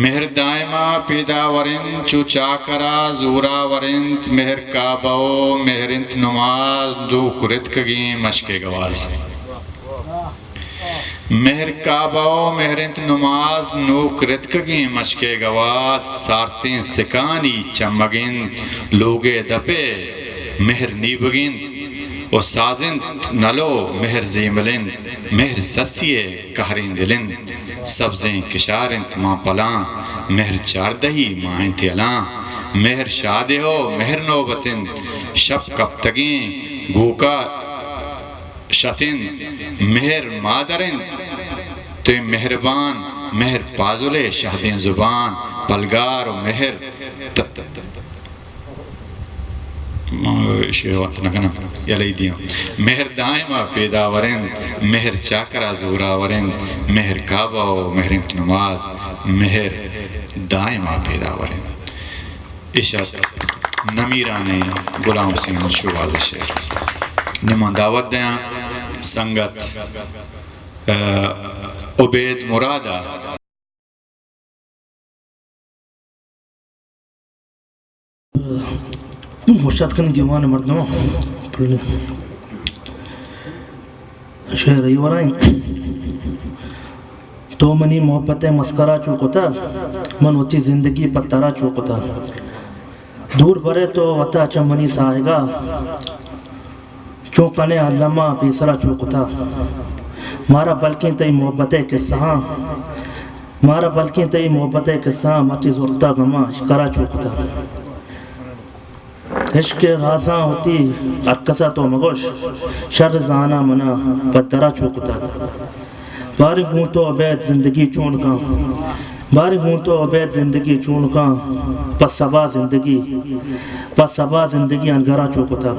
مہر دائما پیداور انت، چو چاکرا زوراور انت۔ مہر کعبہ و مہر انت نماز، نوک رتکگیں مشکے گواز۔ مہر کعبہ و مہر انت نماز، نوک رتکگیں مشکے گواز۔ سارتیں سکانی چمگ انت، لوگے دپے مہر نیبگ انت۔ و ساز انت نلو مہر زیمل انت، مہر سسی ء قہریں دل انت۔ سبزیں کشار انت ماں پلاں، مہر چاردہی ماں انت یلاں۔ مہر شادہ و مہر نوبت انت، شپ کپتگیں گوکا شت انت۔ مہر مادر انت تو مہربان، مہر پازل ء شہدیں زبان۔ پلگار و مہر ت-، ما ایشی ء وت نہ کناں، یلہ ئی دیاں۔ مہر دائما پیداور انت، مہر چاکرا زوراور انت۔ مہر کعبہ و مہر انت نماز، مہر دائما پیداور انت۔ ایش ات نمیرانیں غلام حسین شوباز ء شعر۔ نی من دعوت دیاں سنگت، ء، عبید مراد ء۔ مرشد کنی دیوان مردم پلے شعر ای ورائیں۔ تو منی محبت ء مسخرہ چو کتہ، من وتی زندگی پہ ترا چو کتہ۔ دور برے تو وتا چہ منی ساہگا، چون کنے الما پیسرا چو کتا۔ مارا بلکیں تئی محبت ء قصہاں، مارا بلکیں تئی محبت ء قصہاں، مرچی زرتا گماں اشکرا چو کتا۔ عشق ء رازاں وتی ہر کسا تو مگوش، شر زاناں منا پہ درا چو کتا۔ باریں گوں تو ابید زندگی چون کاں، باریں گوں تو ابید زندگی چون کاں، پہ سبا زندگی، پہ سبا زندگی انگرا چو کتا۔